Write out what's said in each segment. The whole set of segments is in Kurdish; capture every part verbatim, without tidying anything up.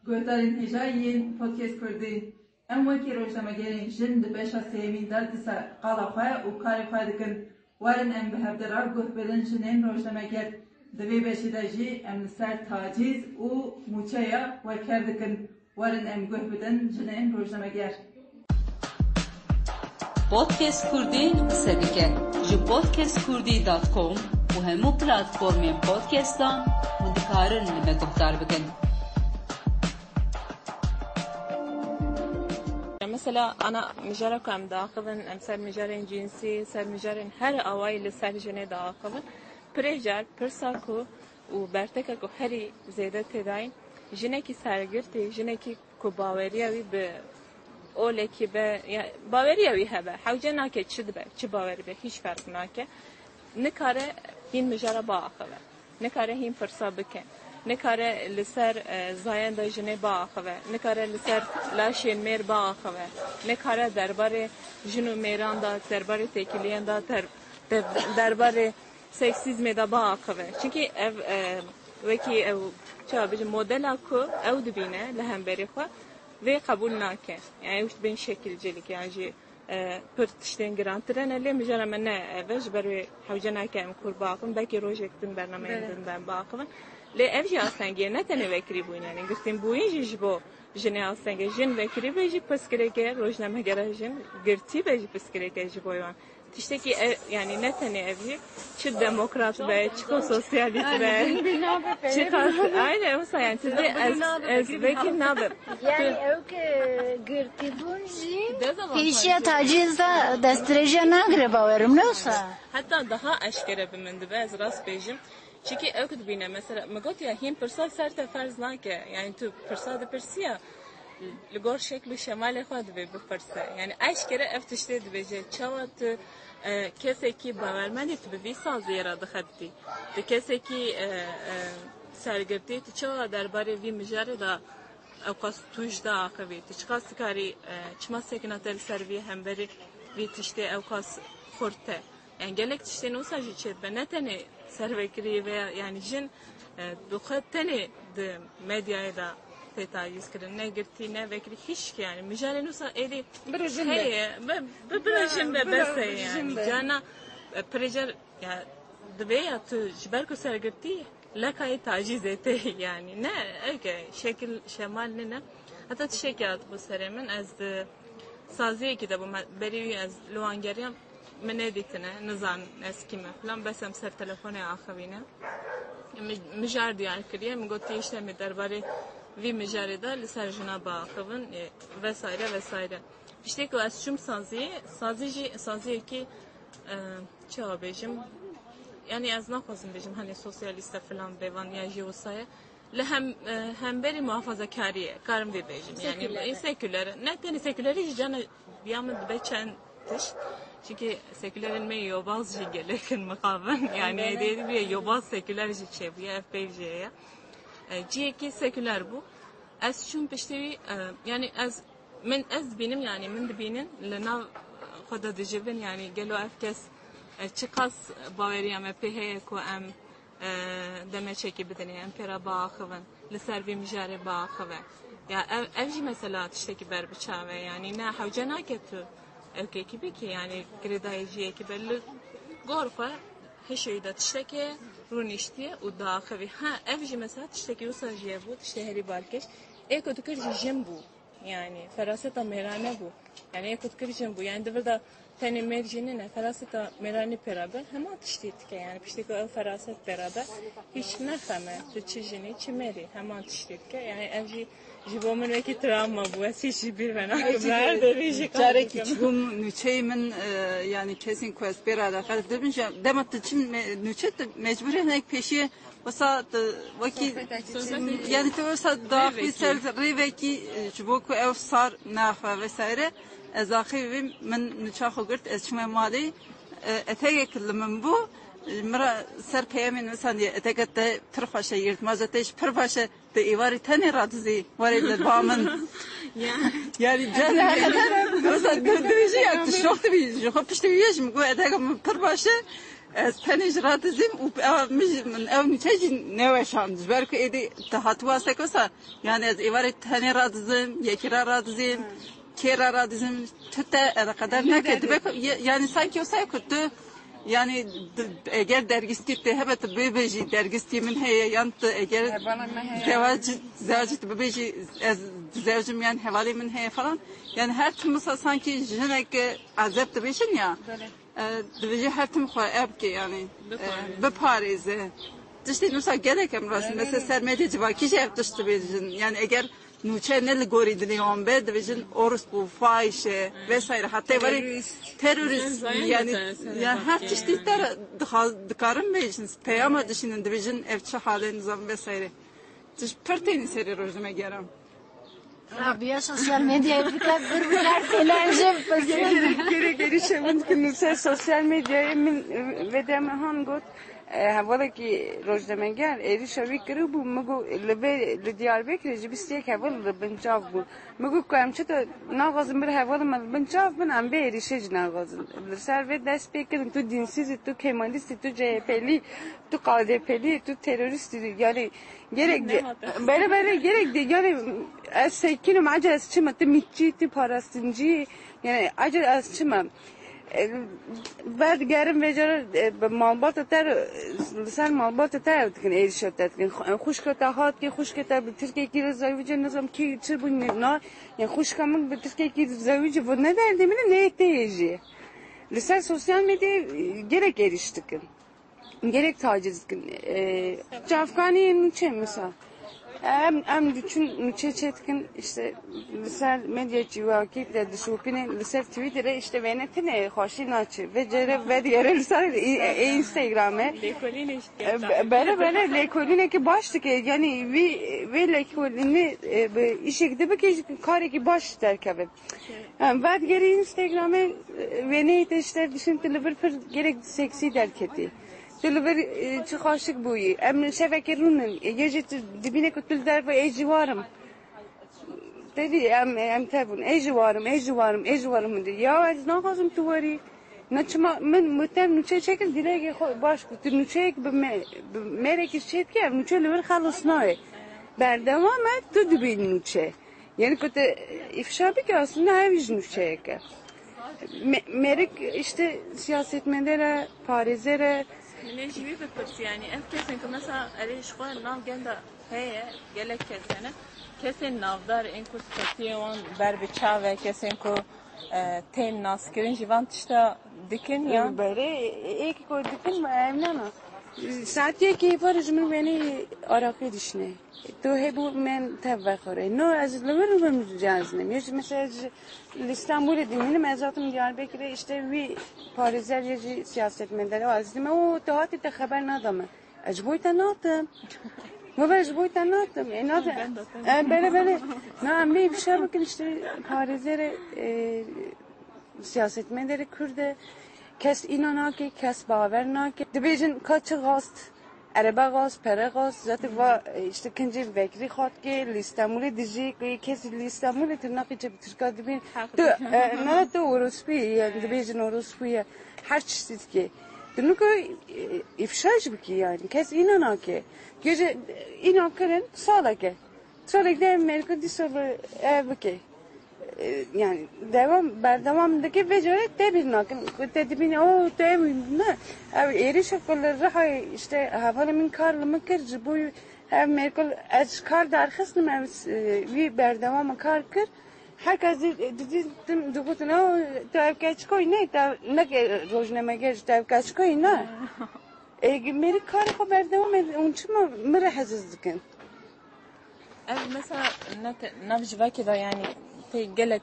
Guhdarên hêja yên Podcast Kurdî, em wekî rojnamegerên jin di beşa sêyemîn de dîsa qala xwe û karê xwe dikin. Werin em bi hevde re guh bidin jinên rojnameger. Di vê beşê de jî em li ser tacîz û mûçeya we ker dikin. Werin em guh bidin jinên rojnameger. Podcast Kurdî qise dike. Ji podcast kurdî dot com û hemû platformên podcastan hûn dikarin li me guhdar bikin. Mesela ana mijara ku em diaxivin, em ser mijarên cînsî, ser mijarên her awayî li ser jinê diaxivin. Pirê car pirsa ku û berteka ku herî zêde têdayîn, jinekî sergirtî, jinekî ku baweriya wî bi olekî be, ya, baweriya wî hebe, hewce nake çi dibe, çi bawerî be, hîç ferq nake. Nikare hîn mijara biaxive. Nikare hîn pirsa bike. Nikare li ser, e, zayenda jinê biaxive. Nikare li ser laşên mêr biaxive. Nikare derbarê jin û mêran de, derbarê têkiliyan de, der-, der-, derbarê seksîzmê de biaxive. Çimkî ev, e, wekî ew, çawa bêjim, modela ku ew dibîne li hemberî xwe, vê qebûl nake. Yani ew ji bên şekilcilik, yani jî, e, pir tiştên girantir hene, lê mijara me ne ev e, ji ber wê hewce nake em kur biaxivin, belkî rojek din bernameyên Belê. din ben biaxivin. Lê ev jî astengî ye, ne tenê vekirîbûyîn, yani girtînbûyîn jî ji bo jinê astengî ye. Jin vekirî be jî pirsgirêk e, rojnamegera jin girtî be jî pirsgirêk e ji bo wan. Tiştekî ev, yani ne tenê ev jî, çi demokrat be, çi xwe sosyalîst be, çi qas, aynen, wisa yani, tu dê ez, ez vekir nabim. Yani ew ki girtîbûn jî pêşiya tacîz de destdirêjiya nagire bawerim, ne wisa? Heta daha eşkere bi min dibe, ez rast bêjim. Çikî ew ku dibîne, mesela, min got ya, hîn pirsa ser te ferz nake. Yani tu pirsa dipirsî ya, li gor şekl û şemalê xwe divê bipirse. Yani eşkere ev tiştê dibêje. Çawa tu, e, kesekî bawermendî tu bi vî saziyê re dixebitî? Tu kesekî, e, e, sergirtî, tu çawa derbarê vî mijarê de ewqas tûj diaxivî? Tu çiqas dikarî, e, çima sekina te li ser vî hemberî vî tiştê ewqas xurt e? Yani gelek tiştên wisa jî çêdibe. Ne tenê servekirî veya yani jin, e, bi xwe tenê di medyayê de tê tacîz kirin. Ne girtî, ne vekirî, hişk yani. Mijarên wisa êdî Bira jin be. heye. Bi, bi, bira jin be, Bira bes e jin yani. be. Cana, e, pirêcer ya divê ya tu ji ber ku sergirtî lekayê tacîzê tê yani. Ne, eke şekil şemal nîne. Heta tiştekî hat bo serê min, ez di saziyekî de bûm. Berî wî ez li wan geriyam, min nedîtine, nizan ez kî me filan, bes em ser telefonê axivîne. Mi-, mijar diyar kiriye, min got, tê îşte me derbarê vî mijarê de li ser jina biaxivin, e, vesaire vesaire. Piştê ku ez çûm saziyê, sazî jî, saziyekî, e, çawa bêjim, yani ez naxwazim bêjim, hani sosyalîst e filan bêvan ya jî wisa ye. Li hem, e, hemberî muhafazakarî ye, karim vê bêjim. Yani, Seküler. e, seküler. Ne tenê sekülerî jî cana ya min dibe çend tişt. Çimkî sekülerên me yobaz jî gelek in mixabin. Yani, Belê. êdî bîye yobaz seküler jî çêbûye, ev peyv jê ye. E, ciyekî seküler bû. Ez çûm piştî wî, e, yani ez, min, ez dibînim, yani min dibînin li nav xwe de dijivin, yani gelo ev kes, e, çiqas baweriya me pê heye ku em, e, demeçekî bidinê, em pê re biaxivin, li ser vî mijarê biaxive. Ya ev, ev jî mesela tiştekî ber bi çav e, yani ne hewce nake tu ewkekî bikî, yani girêdayî ciyekî be, li gor xwe hişê wî de tiştekê rûniştiye û diaxivî. Ha, ev jî mesela tiştekî wisa jî hebû, tiştê herî balkêş. Ê ku dikir jî jin bû. Yani feraseta mêrane bû. Yani ê ku dikir jin bû. Yani di vir de tenê mêr jî nîne, feraseta mêranî pê re be, heman tiştî dike. Yani piştî ku ew feraset pê re be, hîç ne xem e. Tu çi jinî, çi mêrî, heman tiştî dike. Yani ev jî ji bo min wekî travma bû. Ez hîç ji bîr ve nakim. Her derê jî Carekî çûbûm nûçeyê min, e, yani kesên ku ez pê re eleqe dibin, ji dema tu çi me-, nûçe tu mecbûrî hinek pêşiyê Wisa tu wekî, Sohbet et. yani tu wisa daxî ser rêvekî, e, ji bo ku ew sar neaxe vesaire, ez axivîm, min nûça xwe girt, ez çûme malê, e, etegek li min bû, e, min re ser peyamên wisa diye, etege te pir xweş e, yirtmaza te jî pir baş e, tu êvarî tenê radizî, werê li ba min. Ya. Yani, can, wisa tu, tu jî ya, tu şok dibî, ji xwe piştî wî ye, ji min got, etege min pir baş e, Ez tenê jî radizim û ew min, min ew nûçe jî neweşand. Ji ber ku êdî te hatibû wase kosa, yani ez êvarê tenê radizim, yekî ra radizim, kê ra radizim, tu te eleqedar neke. Dibe ku, ye- yani sanki wasa ku tu, yani di- eger dergistî te hebe, tu bêbêjî dergistî min heye, yan tu eger Hevala me heye. zewac, zewacî tu bibêjî ez zewcim, yan hevalê min heye falan. Yani her tim wisa sanki jinek ezeb dibêjin ya. E, divêje her tim xwe ev bike, yani, e, biparêze. Tiştê nusa gelek em rast. Mesela ser medya civakî jî ev tişt dibêjin. Yani eger nûçe ne li gorî dilê wan be, divêjin orospu, fahişe vesaire. Hatta var terörist, yani, yani her tiştî te re dixa- dikarin bêjin. Peyama dişînin, divêjin ev çi hale nizam vesaire. Tişt pir tênî serê rojnamegeran. Rabia sosyal medyayê bike, bir bike, têle em jê bipirsin. Gerek, gerek êrîşa min dikin li ser sosyal medyayê. Min, e, vê demê han got, e, hevalekî rojnameger êrîşa wî kiribû, min got, li vê, li Diyarbekirê ji bîst yek heval li bin çav bûn. Min got ku em çito naxwazin bir hevalê me li bin çav bin, em vê êrîşê jî naxwazin. Li ser vê dest pê kirin, tu dînsîz î, tu kemalîst î, tu C H P'lî, tu KDP'lî, tu terorîst î, yani gerek de, bere bere gerek de, yani ez sekînim, ece ez çima, tu mitçî, tu parastincî, yani ece ez çima. E, Vedigerin vê cara, e, bi malbata te re, li ser malbata te ew dikin, êrîşa te dikin. Xu- Xwişka te hat kê, xwişka te bi Tirkekî re zewicî, nizam kî çi bû, ne- na, yani xwişka min bi Tirkekî zewicî bû, ne derdê min e, ne yê te yê jî. Li ser sosyal medyayê, e, gelek êrîş dikin. Gelek taciz dikin. E, çavkanî nûçe mesela. Em, em diçin nûçe çêdikin, işte, li ser medya civakî de dişopînin, li ser Twitterê, işte, wêne tine xweşî naçe. Vê cere, vê digere li ser ê, ê Instagramê. Lêkolînê jî E, be- bere, bere, lêkolînekî baş dike. Yani vî, vê lêkolînê, e, bi îşek de bike, karekî baş derkeve. Em vedigerî Instagramê, e, wêneyê te ji te dişin, tu li vir pir gerek seksî derketî. Tu li vir, e, çi xaşik bûyî. Em şevekê rûnin. E, yê jî tu dibîne ku tu li derve ê jî warim. Tevî em, em tevûn. Ê jî warim, ê jî warim, ê jî warim min dî. Ya ez naxwazim tu werî. Ne çima min, min tev nûçe çekir, dilekê xwe baş ku tu nûçeyek bi me, bi mêrekî çêdike, ev nûçe li vir xelis nayê. Berdewam e, tu dibî nûçe. Yani ku te îfşa bike, aslında ev jî nûçeyek e. Me- mêrik işte siyasetmedar e, parêzer e. Min ê ji wî bipirs, yani ev kesên ku mesela erê ji xwe nav gel de heye, gelek kes hene. Kesên navdar ên ku statuyê wan ber bi çav e, kesên ku, e, tên naskirin jî van tişta dikin ya. Berê, ê, ê, ê, ku dikin, em nana. Saet yekê êvarê ji min wêneyê araqê dişine. Tu hebû men tev vexwere. No, ez li wir bim caznim. Yê ji mesela ji li Stenbolê dimînim, ez hatim Diyarbekirê, işte wî parêzer yê jî siyasetmedar. Ez dime, o, tu hatî te xeber nada me. Ez ji bo te natim. Baba, ez ji bo te natim. E, natim. E, bele, bele. Na, em bê bir şey bakın işte parêzerê, e, siyasetmedere Kurd e. Kes îna nake, kes bawer nake. Dibêjin ka çi xast, erebe xast, pere xast. Zaten va, e, işte kincê vekirî xatke, li Stenbolê dijî, ku kesî li Stenbolê tirnaqî çe bi Tirka dibîn. Tu, e, na tu orospî, yani dibêjin orospî ye. Her çiştî dike. Tu nuko, e, îfşa jî bikî yani. Kes îna nake. Gece îna kirin, saleke. Salek de Amerîka dîsa bi, ev bike. E, yani devam, berdewam dike, vê carê tebîr nakin. Ku te dibîne, o, tu ev ne. Ev êrîşa ku li Rihayê işte hevalê min kar li min kir, ji bo ev Merkel, ez ji kar derxistim, ev, e, wî berdewama kar kir. Her kes dî, didî, tim digotin, o, tu ev keçikoyî ne, tu ev, ne ke rojnameger, tu ev keçikoyî ne. E, mêrik karê xwe berdewam e, hûn çima min re heziz dikin? Ev mesela ne te-, nav civakê de, yani, tê gelek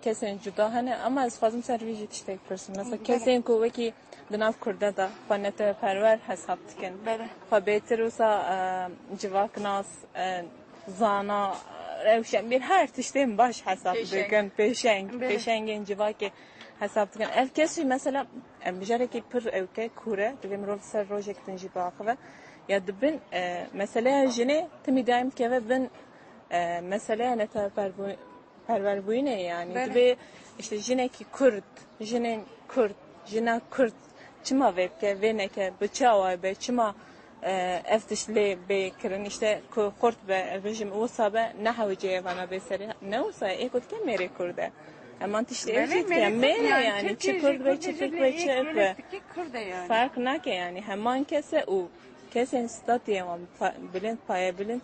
kesên cuda hene, ama ez xwazim ser vî jî tiştek pirsim. Mesela kesên ku wekî di nav Kurda de xwe neteweperwer hesab dikin. Bele. Xwe bêtir wisa, e, civaknas, e, zana, rewşenbîr, her tiştên baş hesab Pêşeng. dikin. Pêşeng, Bele. pêşengên civakê hesab dikin. Ev kes jî mesela, em, mijarekî pir ewke, kûr e, divê mirov ser rojek din jî biaxive. Ya dibin, e, meseleya jinê timî daîm dikeve bin, e, meseleya neteweperwerî-, perwerbûyînê, yani. Bele. Divê işte jinekî Kurd, jinên Kurd, jina Kurd, Çima vê bike, vê neke, bi çi awayî be, çima, e, ev tişt lê bê kirin, îşte ku xurt be, ez bêjim wisa be, ne hewicê ye vana bê serê. Ne wisa ye, ê ku dike mêrê kurd e. Heman tiştê ev Belê, jî dike, mêrê kurd mêrê yani, yani, çi çi kurd be, çi tirk be, çi irk be. Kurd e yani. Ferq nake yani, heman kes e û kesên statuyê wan pa-, bilind, paye bilind,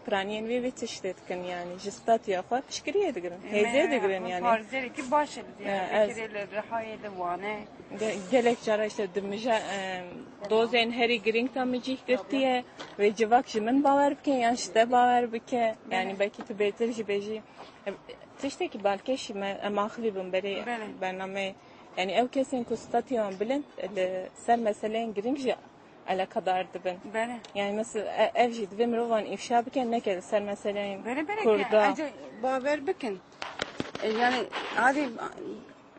piraniyên wê vê tiştê dikin, yani ji statuya xwe piştgiriyê digirin, hêzê digirin yani. Parêzerekî baş e, yani, ez- Diyarbekirê, li Rihayê, li Wanê. Ge-, gelek cara işte di mija, em, dozên herî girîng ta min cîh girtiye, wê civak ji min bawer bike yan ji te bawer bike, yani belkî tu bêtir jî bêjî. Em, tiştekî balkêş me, em axivî bin berê Belê. bernameyê. Yani ew kesên ku statuya wan bilind li ser meseleyên girîng jî alakadar dibin. Belê. Yani mesela e-, ev jî divê mirovan îfşa bikin, neke li ser meseleyên Belê, belê Kurda. Ece, bawer bikin. E, yani hadi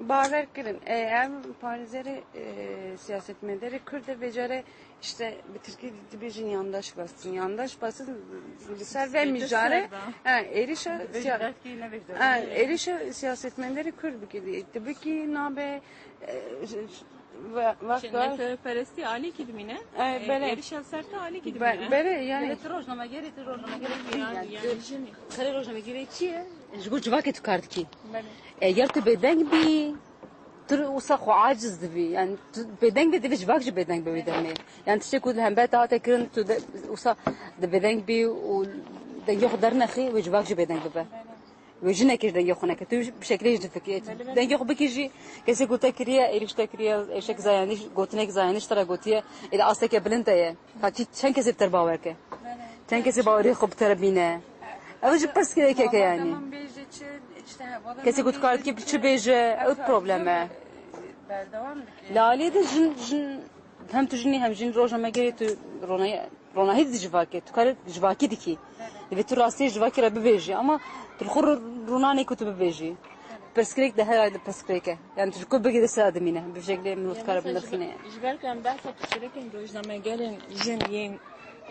bawer kirin. E, em parêzerê, e, siyasetmedarê Kurd e, vê care işte bi tirkî dibêjin yandaş basın. Yandaş basın li ser ve mijare. Ha, êrişa siya-, ha, êrişa siyasetmedarê Kurd bikî. Tibikî nabe, e, Ve-, vak Şimdi var. Neferperestî alîkî dimîne. Ay, E, belê. Êrişa ser te alîkî Be-, dimîne. Belê, yani. Belê, tu rojnamegerê, tu rojnamegerê Yani, yani, yani jinî. Karê rojnamegerê çi ye? Ji bo civakê tu kar dikî. Belê. Eger tu bêdeng bî, tu wisa xwe aciz dibî. Yani, tu bêdeng bî, divê civak jî bêdeng bi wî demê. Yani, tiştê ku li hember te hate kirin, tu de, wisa di bêdeng bî û dengê xwe dernexî, wê civak jî bêdeng bibe. Belê. Wê jinekê ji dengê xwe neke. Tu bi şeklê jî difikirî. Dengê xwe bikî jî, kesê ku te kiriye, êrîş te kiriye, êrişek zayandî, gotinek zayandî ji te re gotiye, ê di asteke bilind de ye. Ka çi, çend kesê bi te re bawer ke? Çend kesê bawerê xwe bi te re bîne? Ew jî pirsgirêkek e yani. Kesê ku tu kar dikî çi bêje, ew problem e. Li alî de jin, jin, hem tu jinî hem jin rojnamegerê tu ronayê Ronahî didî civakê, tu karê civakî dikî. Divê tu rastiyê civakê re bibêjî, ama tu li xwe ro-, ronanê ku tu bibêjî. Pirsgirêk di her alî de pirsgirêk e. Yani tu ji ku bigirî ser dimîne. Bi şeklê mirov dikare binirxîne. Ji ber ku em behsa pirsgirêkên rojnamegerên jin yên,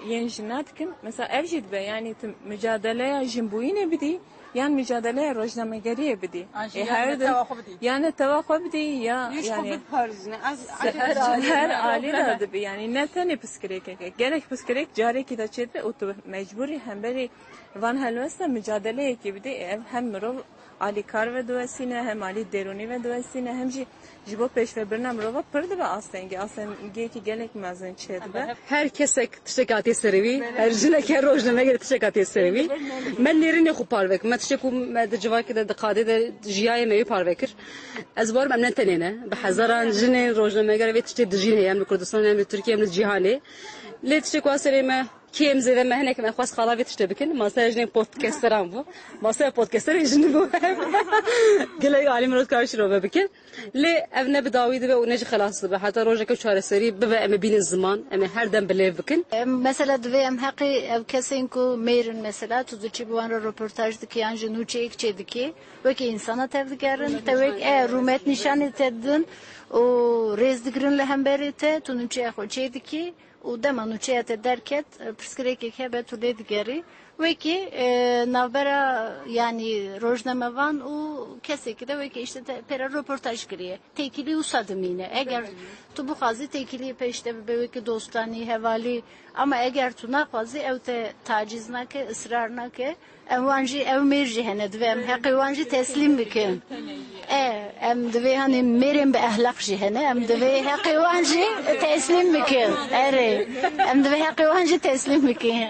yên jina dikin. Mesela ev jî dibe, yani tu micadeleya jinbûyînê bidî, yan micadeleya rojnamegeriyê bidî. An jî Ê, yan her ne di-, tewa xwe bidî. Yan ne tewa xwe bidî, ya, Yû ji xwe yani, biparêzine. Ez, se-, her alî de dibi, yani, ne tenê pirsgirêkeke. Gelek pirsgirêk carekî de çêdibe û tu mecbûrî hemberî van helwesta micadeleyekê bidî. Ev hem mirov alîkar ve diwestîne, hem alî derûnî ve diwestîne, hem jî ji bo pêşvebirina mirova pir dibe astengî. Astengiyekî gelek mezin çêdibe. Her kesek tiştek hatiye serê wî, her jinek, her rojnamegerê tiştek hatiye serê wî. Me nêrînê xwe parve kir. Me tiştê ku me di civakê de, di qadê de jiyayê me wî parve kir. Ez bawerim em ne tenê ne. Bi hezaran jinên rojnameger vê tiştê dijîn heye, em li Kurdistanê, em li Tirkiyê, em li cîhanê. Lê tiştê ku a serê me kêm zêde me hinek me xwest xala vê tiştê bikin. Masaya jinên podcasteran bû. Masaya podcasterê jin bû. Gelek alî mirov dikare şirove bikin. Lê ev ne bi dawî dibe û ne jî xelas dibe. Heta rojeke çareserî bibe, em ê bînin ziman, em ê her dem bi lêv bikin. Em, mesela divê em heqê ev kesên ku mêr in, mesela tu diçî bi wan re roportaj dikî yan jî nûçeyek çêdikî, wekî însana tevdigerin, te wek, e, rûmet nîşanê te didin û rêz digirin li hemberê te, tu nûçeya xwe çêdikî. Û dema nûçeya te derket, e, pirsgirêkek hebe tu lê digerî. Wekî, e, navbera, yanî rojnamevan û kesekî de wekî işte te pêre roportaj kiriye. Têkilî wisa dimîne. Eger tu bixwazî têkilî pêş te bibe wekî dostanî, hevalî, ama eger tu naxwazî ew te taciz nake, israr nake, Em wan jî, ew mêr jî hene, divê em heqê wan jî teslîm bikin. E, em divê hanê mêrên bi ehlaq jî hene, em divê heqê wan jî teslîm bikin. Erê, em divê heqê wan jî teslîm bikin.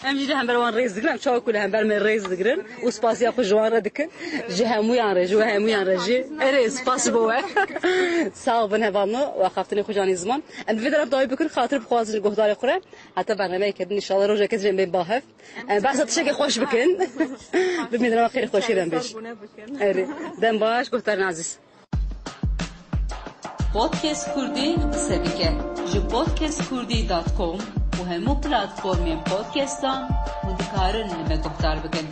Em jî li hember wan rêz digirin, em çawa ku li hember me rêz digirin û spasiya xwe ji wan re dikin, ji hemûyan re, ji we hemûyan re jî. Erê, spas bo we. Sax bin hevalno û axaftinê xwe canî ziman. Em divê derev dawî bikin, xatir bixwazin ji guhdarê xwe re. Heta bernameyeke din, înşallah rojeke din em bên ba hev. Em behsa tiştekê xweş bikin. Bimînin, em xêr xweşî dem bêj. Erê, dem baş, guhdarên ezîz. Podcast Kurdî qise bike. Ji podcast kurdî dot com û hemû platformên podcastan hûn dikarin li me guhdar bikin.